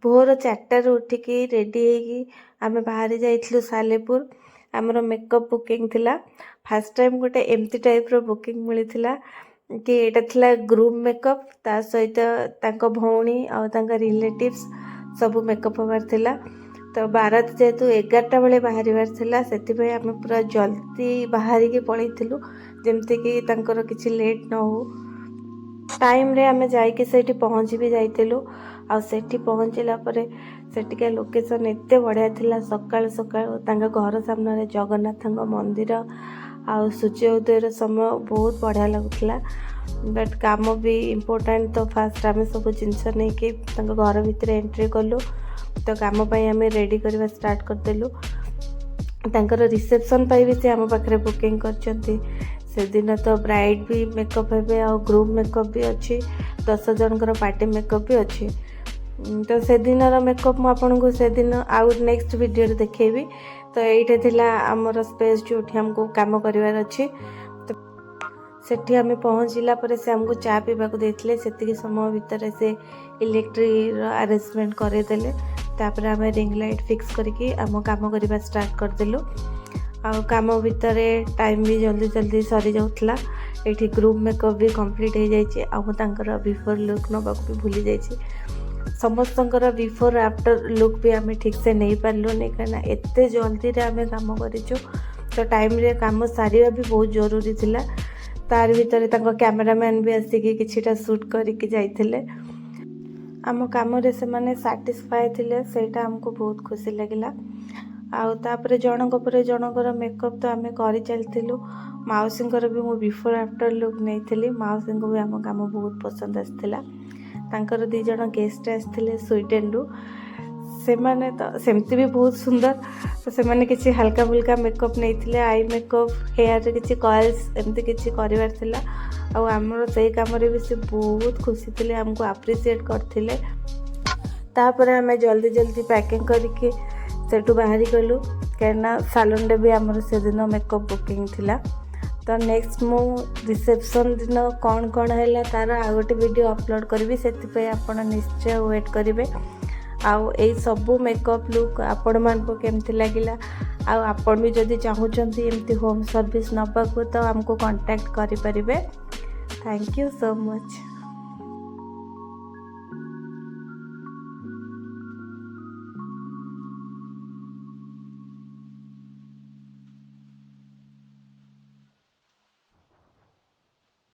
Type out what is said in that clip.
ଭୋର 4ଟାରୁ ଉଠିକି ରେଡ଼ି ହେଇକି ଆମେ ବାହାରି ଯାଇଥିଲୁ ସାଲେପୁର। ଆମର ମେକଅପ୍ ବୁକିଂ ଥିଲା। ଫାର୍ଷ୍ଟ ଟାଇମ୍ ଗୋଟେ ଏମିତି ଟାଇପ୍ର ବୁକିଂ ମିଳିଥିଲା କି ଏଇଟା ଥିଲା ଗ୍ରୁମ୍ ମେକଅପ୍, ତା ସହିତ ତାଙ୍କ ଭଉଣୀ ଆଉ ତାଙ୍କ ରିଲେଟିଭ୍ସ ସବୁ ମେକଅପ୍ ହେବାର ଥିଲା। ତ ବାରାତ ଯେହେତୁ 11ଟା ବେଳେ ବାହାରିବାର ଥିଲା, ସେଥିପାଇଁ ଆମେ ପୁରା ଜଲ୍ଦି ବାହାରିକି ପଳେଇଥିଲୁ, ଯେମିତିକି ତାଙ୍କର କିଛି ଲେଟ୍ ନ ହଉ। ଟାଇମ୍ରେ ଆମେ ଯାଇକି ସେଇଠି ପହଞ୍ଚି ବି ଯାଇଥିଲୁ। ଆଉ ସେଠି ପହଞ୍ଚିଲା ପରେ ସେଠିକା ଲୋକେସନ୍ ଏତେ ବଢ଼ିଆ ଥିଲା। ସକାଳୁ ସକାଳୁ ତାଙ୍କ ଘର ସାମ୍ନାରେ ଜଗନ୍ନାଥଙ୍କ ମନ୍ଦିର ଆଉ ସୂର୍ଯ୍ୟ ଉଦୟର ସମୟ ବହୁତ ବଢ଼ିଆ ଲାଗୁଥିଲା। ବଟ୍ କାମ ବି ଇମ୍ପୋର୍ଟାଣ୍ଟ। ତ ଫାଷ୍ଟ ଆମେ ସବୁ ଜିନିଷ ନେଇକି ତାଙ୍କ ଘର ଭିତରେ ଏଣ୍ଟ୍ରି କଲୁ। ତ କାମ ପାଇଁ ଆମେ ରେଡ଼ି କରିବା ଷ୍ଟାର୍ଟ କରିଦେଲୁ। ତାଙ୍କର ରିସେପସନ୍ ପାଇଁ ବି ସେ ଆମ ପାଖରେ ବୁକିଂ କରିଛନ୍ତି। ସେଦିନ ତ ବ୍ରାଇଡ଼୍ ବି ମେକଅପ୍ ହେବେ ଆଉ ଗ୍ରୁମ୍ ମେକଅପ୍ ବି ଅଛି, 10 ଜଣଙ୍କର ପାର୍ଟି ମେକଅପ୍ ବି ଅଛି। ତ ସେଦିନର ମେକଅପ୍ ମୁଁ ଆପଣଙ୍କୁ ସେଦିନ ଆଉ ନେକ୍ସଟ ଭିଡ଼ିଓରେ ଦେଖେଇବି। ତ ଏଇଟା ଥିଲା ଆମର ସ୍ପେସ୍, ଯେଉଁଠି ଆମକୁ କାମ କରିବାର ଅଛି। ତ ସେଠି ଆମେ ପହଞ୍ଚିଲା ପରେ ସେ ଆମକୁ ଚା ପିଇବାକୁ ଦେଇଥିଲେ। ସେତିକି ସମୟ ଭିତରେ ସେ ଇଲେକ୍ଟ୍ରିର ଆରେଞ୍ଜମେଣ୍ଟ କରେଇଦେଲେ। ତାପରେ ଆମେ ରିଙ୍ଗ ଲାଇଟ୍ ଫିକ୍ସ କରିକି ଆମ କାମ କରିବା ଷ୍ଟାର୍ଟ କରିଦେଲୁ। ଆଉ କାମ ଭିତରେ ଟାଇମ୍ ବି ଜଲ୍ଦି ଜଲ୍ଦି ସରିଯାଉଥିଲା। ଏଇଠି ଗ୍ରୁମ୍ ମେକଅପ୍ ବି କମ୍ପ୍ଲିଟ୍ ହେଇଯାଇଛି। ଆଉ ମୁଁ ତାଙ୍କର ବିଫୋର୍ ଲୁକ୍ ନେବାକୁ ବି ଭୁଲି ଯାଇଛି। ସମସ୍ତଙ୍କର ବିଫୋର୍ ଆଫ୍ଟର ଲୁକ୍ ବି ଆମେ ଠିକ୍ସେ ନେଇପାରିଲୁନି, କାହିଁକିନା ଏତେ ଜଲ୍ଦିରେ ଆମେ କାମ କରିଛୁ। ତ ଟାଇମ୍ରେ କାମ ସାରିବା ବି ବହୁତ ଜରୁରୀ ଥିଲା। ତାରି ଭିତରେ ତାଙ୍କ କ୍ୟାମେରାମ୍ୟାନ୍ ବି ଆସିକି କିଛିଟା ସୁଟ୍ କରିକି ଯାଇଥିଲେ। ଆମ କାମରେ ସେମାନେ ସାଟିସ୍ଫାଏ ଥିଲେ, ସେଇଟା ଆମକୁ ବହୁତ ଖୁସି ଲାଗିଲା। ଆଉ ତାପରେ ଜଣଙ୍କ ପରେ ଜଣଙ୍କର ମେକଅପ୍ ତ ଆମେ କରି ଚାଲିଥିଲୁ। ମାଉସୀଙ୍କର ବି ମୁଁ ବିଫୋର୍ ଆଫ୍ଟର ଲୁକ୍ ନେଇଥିଲି। ମାଉସୀଙ୍କୁ ବି ଆମ କାମ ବହୁତ ପସନ୍ଦ ଆସିଥିଲା। ତାଙ୍କର ଦୁଇ ଜଣ ଗେଷ୍ଟ ଆସିଥିଲେ ସ୍ୱିଡେନରୁ। ସେମାନେ ତ ସେମିତି ବି ବହୁତ ସୁନ୍ଦର। ତ ସେମାନେ କିଛି ହାଲକା ଫୁଲକା ମେକଅପ୍ ନେଇଥିଲେ, I makeup, ହେୟାରରେ କିଛି କଏଲ୍ସ, ଏମିତି କିଛି କରିବାର ଥିଲା। ଆଉ ଆମର ସେଇ କାମରେ ବି ସେ ବହୁତ ଖୁସି ଥିଲେ, ଆମକୁ ଆପ୍ରିସିଏଟ୍ କରିଥିଲେ। ତାପରେ ଆମେ ଜଲ୍ଦି ଜଲ୍ଦି ପ୍ୟାକିଂ କରିକି ସେଠୁ ବାହାରି ଗଲୁ, କାହିଁକିନା ସାଲୁନରେ ବି ଆମର ସେଦିନ ମେକଅପ୍ ବୁକିଂ ଥିଲା। ତ ନେକ୍ସଟ ମୁଁ ରିସେପସନ୍ ଦିନ କ'ଣ କ'ଣ ହେଲା, ତା'ର ଆଉ ଗୋଟେ ଭିଡ଼ିଓ ଅପଲୋଡ଼ କରିବି। ସେଥିପାଇଁ ଆପଣ ନିଶ୍ଚୟ ୱେଟ୍ କରିବେ। ଆଉ ଏଇ ସବୁ ମେକଅପ୍ ଲୁକ୍ ଆପଣମାନଙ୍କୁ କେମିତି ଲାଗିଲା, ଆଉ ଆପଣ ବି ଯଦି ଚାହୁଁଛନ୍ତି ଏମିତି ହୋମ୍ ସର୍ଭିସ୍ ନେବାକୁ, ତ ଆମକୁ କଣ୍ଟାକ୍ଟ କରିପାରିବେ। Thank you so much.